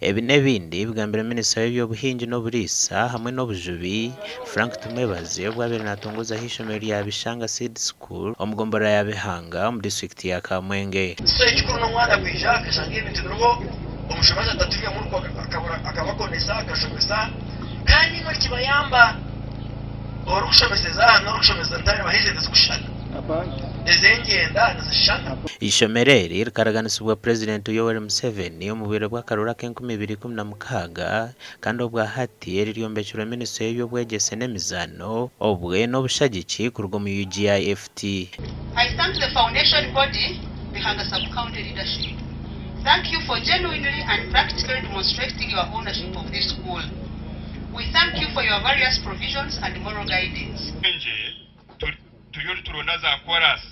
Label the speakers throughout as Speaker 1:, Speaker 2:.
Speaker 1: Ebi n'ebindi bigambirwe minisita w'eby'obuhingi n'oburiisa hamwe n'obujubi, Frank Tumwebaze obu abaire natongozaho eishomero rya Bishanga Seed School omu gomborora ya Bihanga omu disiturikiti ya Kamwenge.
Speaker 2: So ekikuru n'omwana kwija akashanga ebintu biriho, omushomesa ataturyemu rukwe akabakonesa akashomesa kandi imwe nikibayamba. Orikushomeseza aha n'orikushomesa ntareeba haizi tizikushushana, ez'engyenda nizishushana.
Speaker 1: Eishomero eri rikaraganisibwa Purezidenti Yoweri Museveni omu bwire bw'akaruuru ak'enkumi ibiri ikumi na mukaaga kandi obwa hati eri ryombekirwe minisitule y'eby'obwegyese n'emizaano obwe n'obushagiki kuruga omu UGIFT.
Speaker 3: I thank the foundation body, Bihanga Sub-County leadership. Thank you for genuinely and practically demonstrating your ownership of this school. We thank you for your various provisions and moral guidance.
Speaker 4: Nje turiyo nituronda za koraasi,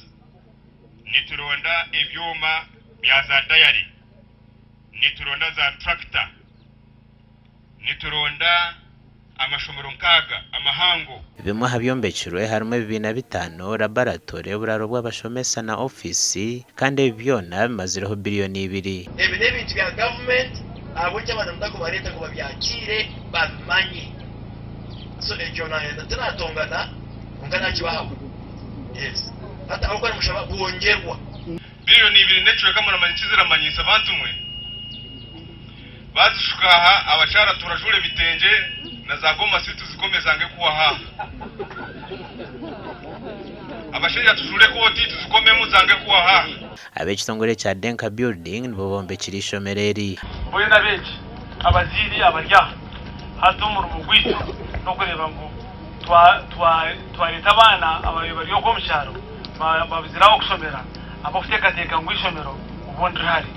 Speaker 4: nituronda ebyoma bya za dayari, nituronda za turakita, nituronda amashomero nk'aga amahango.
Speaker 1: Bimwe aha byombekirwe harimu ebibiina bitaano, labaratore, oburaaro bw'abashomesa na ofiisi kandi ebi byona bimazireho biriyoni ibiri.
Speaker 2: Ebi n'ebintu bya gavumenti ahabw'enki abantu mutakubareeta ngu babyakiire babimanye. So ekyo nayenda tinatongana kwonka nakibahaho. Yes. Hati ahabw'okuba nimushaba bwongyerwa.
Speaker 4: Biriyoni ibiri n'ekicweka muramanya eki ziramanyiisa bantu mwe? Bazishuka aha abakyara turajuura ebitengye na za gomasi tuzikome zange kuhwaho aha. Abashaija tujuure ekooti tuzikomemu zange kuhwaho aha.
Speaker 1: Ab'ekitongore kya Denka Building nibo bombekire eishomero eri.
Speaker 5: Mbwenu abeegi, abazaire abari aha, hati omurimo gwaitu n'okureeba ngu twareeta abaana ababaire bari okwo omu kyaro babuzire ah'okushomera ahabw'okuteekateeka ngu eishomero obundi rihari.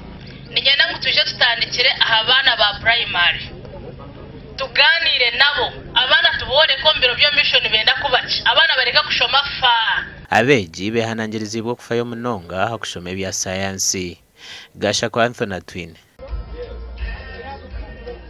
Speaker 6: Niinyenda ngu twije tutandikire aha baana ba purayimari tugaaniire nabo, abaana tubooreke omu biro by'omumaisho nibenda kuba ki, abaana bareke kushoma fa.
Speaker 1: Abeegi beehanangiriziibwe okufayo munonga aha kushoma ebya sayansi. Gashakwa Anthony Atwine.